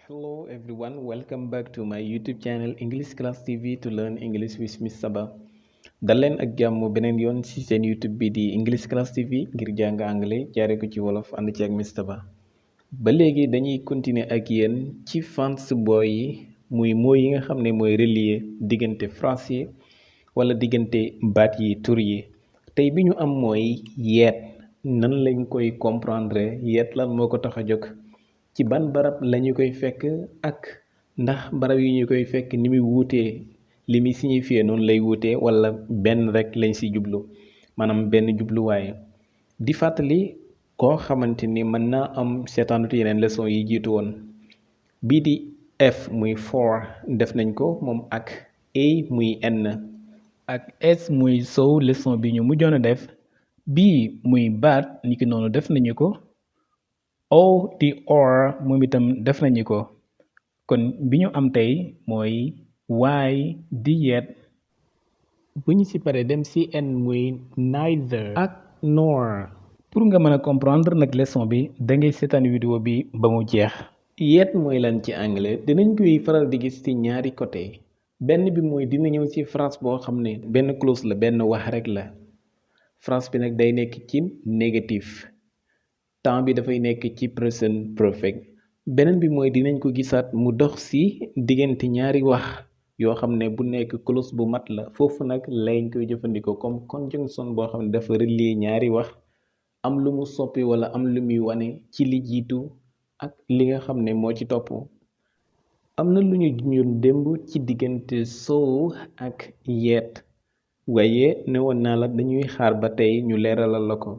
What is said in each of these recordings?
Hello everyone, welcome back to my YouTube channel English Class TV to learn English with Miss Saba. dal leen ak jàmm beneen yoon ci seen YouTube bi di English Class TV ngir jàng anglais jaare ko ci wolof ànd ci ak Miss Saba. ba léegi dañuy continuer ak yéen ci fancy boy yi muy mooy yi nga xam ne mooy relier diggante phrase yi wala diggante baat yi tur yi. tey bi ñu am mooy yeet nan lañ koy comprendre yeet lan moo ko tax a jóg. ci ban barab lañu koy fekk ak ndax barab yi ñu koy fekk ni muy wuutee li muy signifié noonu lay wuutee wala benn rek lañ ci jublu maanaam benn jubluwaay di fàttali koo xamante ni mën naa am seetaanut yeneen leçon yi jiitu woon bii di F muy for def nañ ko moom ak A muy N ak S muy sow leçon bi ñu mujjoon a def bii muy baat niki noonu def nañu ko o di or moom itam def nañu ko kon bi ñu am tey mooy waay di yet bu ñu ci paree dem ci n muy neither ak nor pour nga mën a comprendre nag leçon bi da ngay seetaan vidéo bi ba mu jeex. yet mooy lan ci anglais dinañ koy faral di gis ci ñaari côté benn bi mooy dina ñëw ci phrase boo xam ne benn clause la benn wax rek la phrase bi nag day nekk ci négatif temps bi dafay nekk ci present perfect beneen bi mooy dinañ ko gisaat mu dox ci diggante ñaari wax yoo xam ne bu nekk clause bu mat la foofu nag lañ koy jëfandikoo comme conjonction boo xam ne dafa relier ñaari wax am lu mu soppi wala am lu muy wane ci li jiitu ak li nga xam ne moo ci topp. am na lu ñu ñun démb ci diggante sow ak yet waaye ne woon naa la dañuy xaar ba tey ñu leeralal la ko.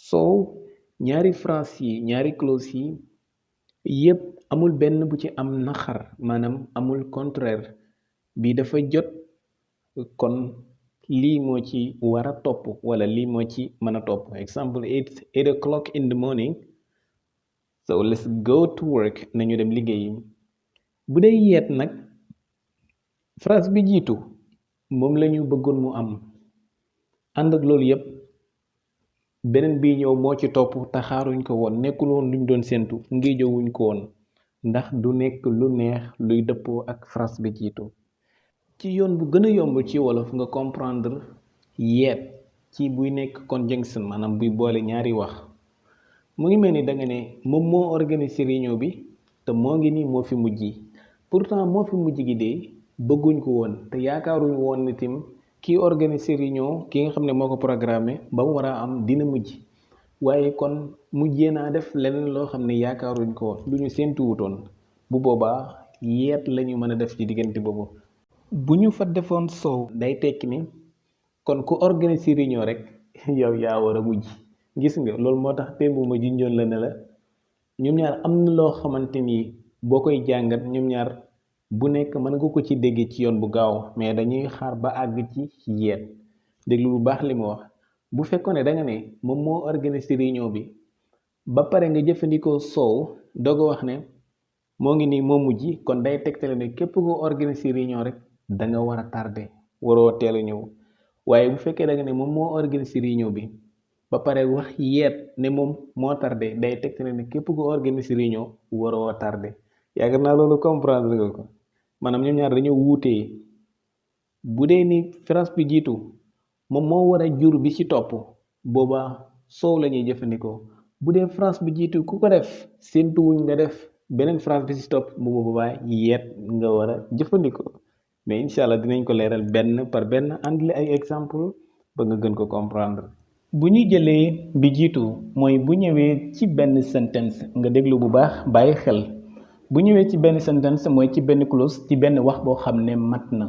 sow ñaari phrase yi ñaari clause yi yépp amul benn bu ci am naxar maanaam amul contraire bi dafa jot kon lii moo ci war a topp wala lii moo ci mën a topp. Example, it's 8 o'clock in the morning so let's go to work nañu dem liggéeyi. bu dee yeet nag phrase bi jiitu moom lañu bëggoon mu am ànd ak loolu yépp beneen bii ñëw moo ci topp te xaaruñ ko woon nekkul woon luñ doon séentu ngi jowuñ ko woon ndax du nekk lu neex luy dëppoo ak phrase bi jiitu. ci yoon bu gën a yomb ci wolof nga comprendre yeet ci buy nekk conjonction maanaam buy boole ñaari wax mu ngi mel ni da nga ne moom moo organisé réunion bi te moo ngi nii moo fi mujj pourtant moo fi mujj gi de bëgguñ ko woon te yaakaaruñ woon ni tim kii organisé réunion ki nga xam ne moo ko programmé ba mu war a am dina mujj waaye kon mujjee naa def leneen loo xam ne yaakaaruñ ko woon lu ñu séentuwutoon bu boobaa yeet lañu mën a def ci diggante boobu. bu ñu fa defoon soow day tekki ni kon ku organisé réunion rek yow yaa war a mujj gis nga loolu moo tax démb ma junjoon la ne la ñoom ñaar am na loo xamante ni boo koy jàngat ñoom ñaar bu nekk mën nga ko ci dégg ci yoon bu gaaw mais dañuy xaar ba àgg ci yeet déglu bu baax li mu wax. bu fekkoon ne da nga ne moom moo organisé réunion bi ba pare nga jëfandikoo soow doog a wax ne moo ngi nii moo mujj kon day tegtale ne képp ko organisé réunion rek da nga war a tardé waroo teel a ñëw waaye bu fekkee da nga ne moom moo organisé réunion bi ba pare wax yeet ne moom moo tardé day tegtale ne képp ko organisé réunion waroo tardé yaakaar naa loolu comprendre nga ko maanaam ñoom ñaar dañoo wuutee. bu dee ni phrase bi jiitu moom moo war a jur bi ci topp boobaa soow la ñuy jëfandikoo bu dee phrase bi jiitu ku ko def séentuwuñ nga def beneen phrase bi ci topp bu boobaa yeet nga war a jëfandikoo mais incha allah dinañ ko leeral benn par benn andile ay exemple ba nga gën ko comprendre. bu ñu jëlee bi jiitu mooy bu ñëwee ci benn sentence nga déglu bu baax bàyyi xel bu ñëwee ci benn sentence mooy ci benn clause ci benn wax boo xam ne mat na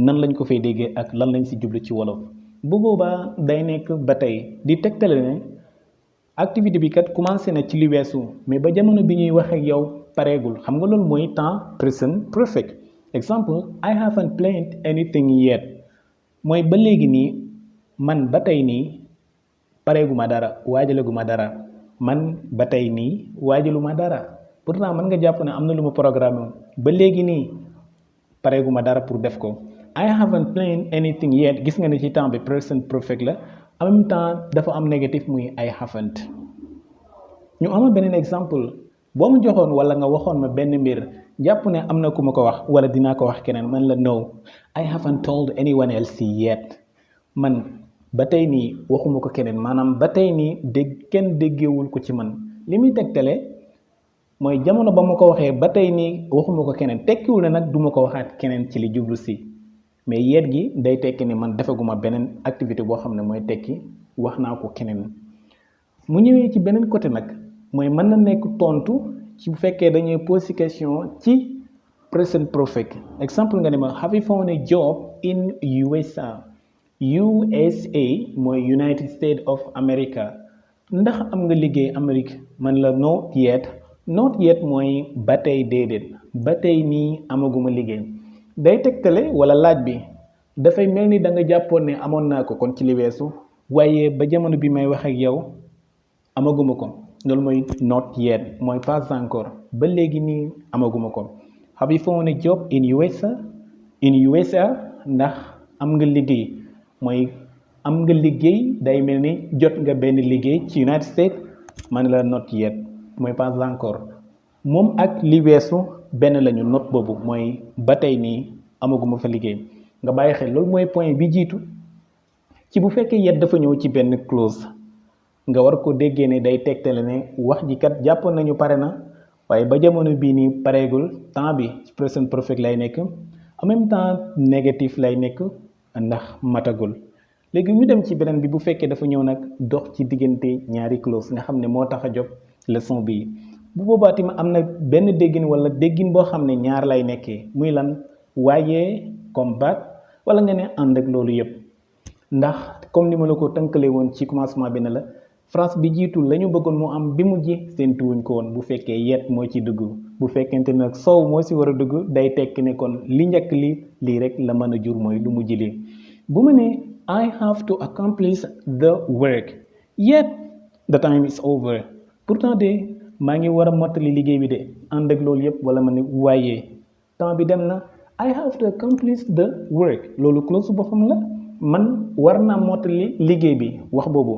nan lañ ko fay déggee ak lan lañ ci jublu ci wolof bu boobaa day nekk ba tey di tegtale ne activité bi kat commencé na ci li weesu mais ba jamono bi ñuy wax ak yow pareegul xam nga loolu mooy temps present perfect. Example, I haven't planned anything yet mooy ba léegi nii man ba tey nii pareeguma dara waajalaguma dara man ba tey nii waajaluma dara pourtant mën nga jàpp ne am na lu ma programme ba léegi nii pareeguma dara pour def ko. I haven't planned anything yet gis nga ne ci temps bi present perfect la en même temps dafa am négatif muy I haven't. ñu ama beneen exemple boo ma joxoon wala nga waxoon ma benn mbir jàpp ne am na ku ma ko wax wala dinaa ko wax keneen man la no I haven't told anyone else yet man ba tey nii waxuma ko keneen maanaam ba tey nii kenn déggewul ko ci man li muy tegtale mooy jamono ba ma ko waxee ba tey nii waxuma ko keneen tekkiwul ne nag duma ko waxaat keneen ci li jublu si mais yet gi day tekki ni man defaguma beneen activité boo xam ne mooy tekki wax naa ko keneen mu ñëwee ci beneen côté nag mooy mën na nekk tontu ci bu fekkee dañuy poser question ci present perfect exemple nga ne ma have you found a job in USA USA mooy United States of America ndax am nga liggéey Amérique man la not yet mooy ba tey déedéet ba tey nii amaguma liggéey day tegtale wala laaj bi dafay mel ni da nga jàppoon ne amoon naa ko kon ci li weesu waaye ba jamono bi may wax ak yow amaguma ko loolu mooy not yet mooy pas encore ba léegi nii amaguma ko have you found a job in USA ndax am nga liggéey mooy am nga liggéey day mel ni jot nga benn liggéey ci United States man la not yet mooy pas encore moom ak li weesu benn lañu not boobu mooy ba tey nii amaguma fa liggéey nga bàyyi xel loolu mooy point bi jiitu ci bu fekkee yet dafa ñëw ci benn clause nga war ko déggee ne day tegtale ne wax ji kat jàppoon nañu pare na waaye ba jamono bii nii pareegul temps bi ci present perfect lay nekk en même temps négatif lay nekk ndax matagul léegi ñu dem ci beneen bi bu fekkee dafa ñëw nag dox ci diggante ñaari clause nga xam ne moo tax a jóg leçon bi bu boobaa tamit am na benn déggin wala déggin boo xam ne ñaar lay nekkee muy lan waaye comme baat wala nga ne ànd ak loolu yëpp ndax comme ni ma la ko tënkalee woon ci commencement bi ne la phrase bi jiitu la ñu bëggoon mu am bi mujj séentu wuñ ko woon bu fekkee yet moo ci dugg bu fekkente nag sow moo si war a dugg day tekki ne kon li njëkk lii rek la mën a jur mooy lu mujj li bu ma ne I have to accomplish the work yet the time is over pourtant de maa ngi war a mottali liggéey bi de ànd ak loolu yëpp wala ma ne waaye temps bi dem na I have to accomplish the work loolu clause boppam la man war naa mottali liggéey bi wax boobu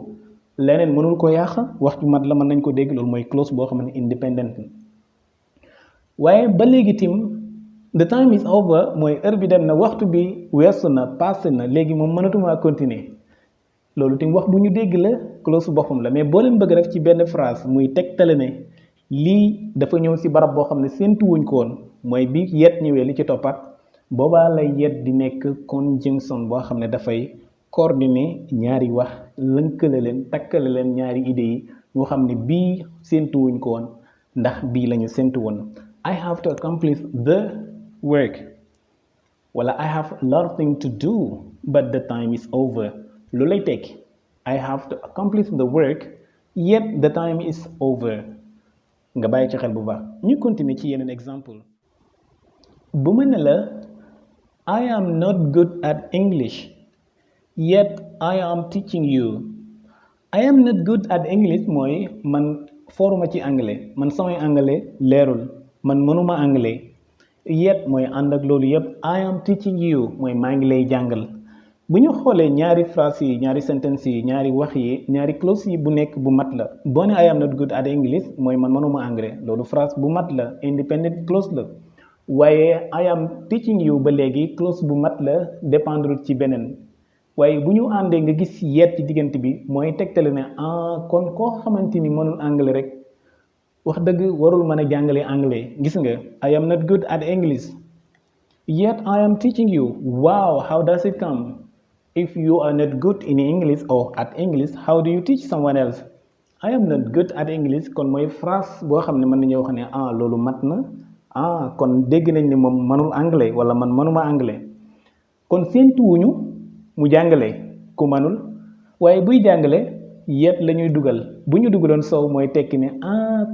leneen mënul ko yàq wax ju mat la mën nañ ko dégg loolu mooy clause boo xam ne independent waaye ba léegi tim the time is over mooy heure bi dem na waxtu bi weesu na passé na léegi moom mënatuma continuer loolu tim wax bu ñu dégg la clause boppam la mais boo leen bëgg def ci benn phrase muy tegtale ne lii dafa ñëw si barab boo xam ne séentu wuñ ko woon mooy bi yet ñëwee li ci toppat boobaa lay yet di nekk conjunction boo xam ne dafay coordonner ñaari wax lënkale leen takkale leen ñaari idées yi ñoo xam ne bii séentu wuñ ko woon ndax bii lañu séentu woon I have to accomplish the work wala I have a lot of things to do but the time is over lu lay tekki I have to accomplish the work yet the time is over nga bàyyi ci xel bu baax ñu continuer ci yeneen exemple bu ma ne la I am not good at English yet I am teaching you I am not good at English mooy man foruma ci anglais man samay anglais leerul man mënuma anglais yet mooy ànd ak loolu yëpp I am teaching you mooy maa ngi lay jàngal bu ñu xoolee ñaari phrase yi ñaari sentence yi ñaari wax yi ñaari clause yi bu nekk bu mat la boo ne I am not good at English mooy man mënuma anglais loolu phrase bu mat la independent clause la waaye I am teaching you ba léegi clause bu mat la dépendre ci beneen waaye bu ñu àndee nga gis yet ci diggante bi mooy tegtale ne kon koo xamante ni mënul anglais rek wax dëgg warul mën a jàngale anglais gis nga I am not good at English yet I am teaching you wow how does it come if you are not good in English or at English how do you teach someone else I am not good at English kon mooy phrase boo xam ne mën nañoo wax ne loolu mat na kon dégg nañ ne moom mënul anglais wala man mënuma anglais kon séentuwuñu mu jàngale ku mënul waaye buy jàngale yet la ñuy dugal bu ñu dugaloon sow mooy tekki ne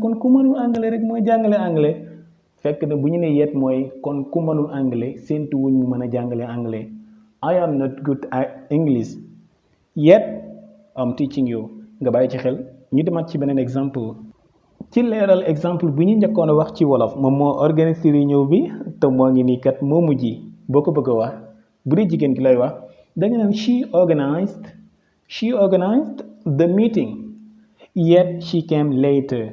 kon ku mënul anglais rek mooy jàngale anglais fekk na bu ñu ne yet mooy kon ku mënul anglais séentuwuñ mu mën a jàngale anglais I am not good at English yet I'm teaching you nga bàyyi ci xel ñu demaat ci beneen exemple ci leeral exemple bu ñu njëkkoon a wax ci wolof moom moo organiser ñëw bi te moo ngi nii kat moo mujj boo ko bëgg a wax bu dee jigéen ki lay wax da nga naan she organized the meeting yet she came later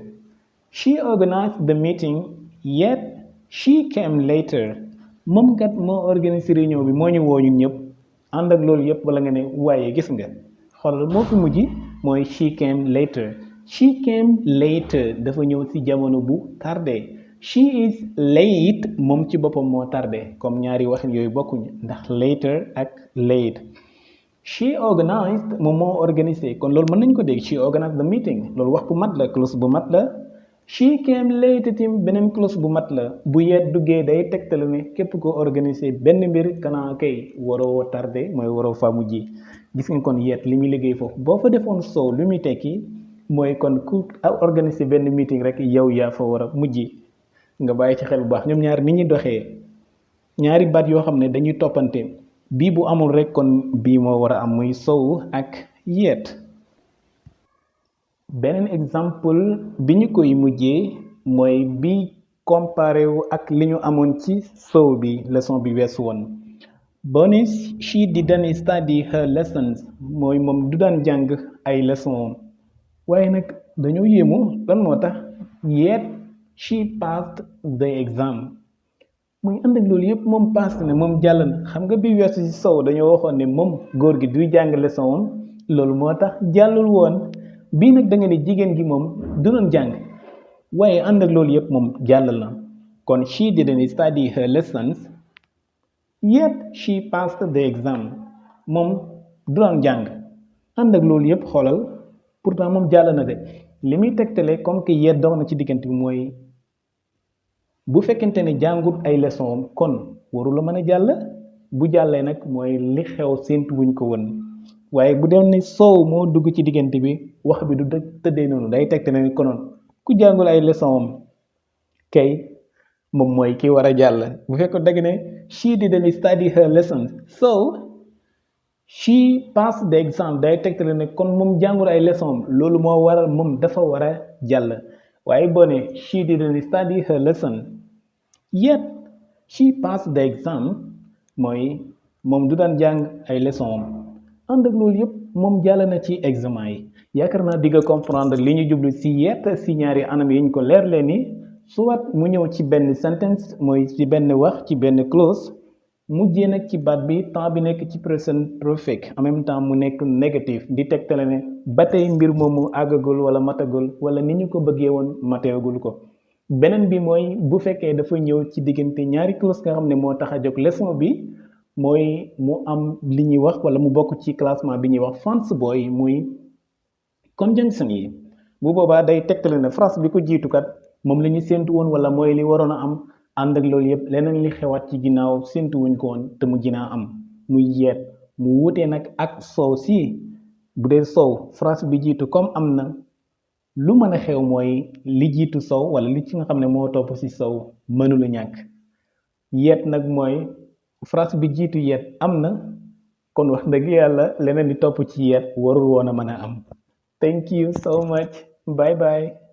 She organized the meeting, yet she came later. moom kat moo organisé réunion bi moo ñu woo ñun ñëpp ànd ak loolu yëpp wala nga ne waaye gis nga xoolal moo fi mujj mooy she came later. She came later dafa ñëw ci jamono bu tardé. She is late moom ci boppam moo tardé comme ñaari waxin yooyu bokkuñu ndax later ak late. She organized moom moo organisé kon loolu mën nañu ko dégg she organized the meeting loolu wax bu mat la clause bu mat la. She came late tim beneen clause bu mat la bu yet duggee day tegtale ne képp ko organisé benn mbir kanaa kay waroo tardé mooy waroo fa mujj gis nga kon yet li muy liggéey foofu boo fa defoon soow lu muy tekki mooy kon ku organisé benn meeting rek yow yaa fa war a mujj nga bàyyi ci xel bu baax ñoom ñaar ni ñuy doxee ñaari baat yoo xam ne dañuy toppante bii bu amul rek kon bii moo war a am muy sow ak yet. beneen exemple bi ñu koy mujjee mooy bi comparé wu ak li ñu amoon ci sow bi leçon bi weesu woon. Bonis she didn't study her lessons mooy moom du daan jàng ay leçon waaye nag dañoo yéemu lan moo tax yet she passed the exam muy ànd ak loolu yëpp moom passé na moom jàll na xam nga bi weesu ci sow dañoo waxoon ne moom góor gi duy jàng leçon loolu moo tax jàllul woon bii nag da nga ne jigéen gi moom du doon jàng waaye ànd ak loolu yëpp moom jàll na kon she didn't study her lessons yet she passed the exam moom du doon jàng ànd ak loolu yëpp xoolal pourtant moom jàll na de li muy tegtale comme que yet dox na ci diggante bi mooy bu fekkente ne jàngut ay leçon kon waru la mën a jàll bu jàllee nag mooy li xew séntu wuñ ko woon waaye bu doon ne soow moo dugg ci diggante bi wax bi du tëddee noonu day tegtale ne konoon ku jàngul ay leçon am kay moom mooy ki war a jàll bu fekkoon dagg ne she didn't study her lessons so she passed the exam day tegtale ne kon moom jàngul ay leçon am loolu moo waral moom dafa war a jàll waaye boo ne she didn't study her lesson yet she passed the exam mooy moom du daan jàng ay leçon am ànd ak loolu yëpp moom jàll na ci examen yi yaakaar naa digga comprendre li ñu jublu si yet si ñaari anam yi ñu ko leer leen ni soit mu ñëw ci benn sentence mooy ci benn wax ci benn clause mujjee nag ci baat bi temps bi nekk ci present perfect en même temps mu nekk négatif di tegtale ne ba tey mbir moomu àggagul wala matagul wala ni ñu ko bëggee woon mateegul ko beneen bi mooy bu fekkee dafa ñëw ci diggante ñaari clause nga xam ne moo tax a jóg leçon bi mooy mu am li ñuy wax wala mu bokk ci classement bi ñuy wax fancy boy muy conjunction yi bu boobaa day tegtale ne phrase bi ko jiitu kat moom la ñu séntu woon wala mooy li waroon a am ànd ak loolu yëpp leneen li xewaat ci ginnaaw séntu wuñ ko woon te mu jinaa am muy yeet mu wutee nag ak soow si bu dee soow phrase bi jiitu comme am na lu mën a xew mooy li jiitu sow wala li ci nga xam ne moo topp ci sow mënula ñàkk yeet nag mooy phrase bi jiitu yeet am na kon wax dëgg yàlla leneen di topp ci yeet warul woon a mën a am. Thank you so much. Bye bye.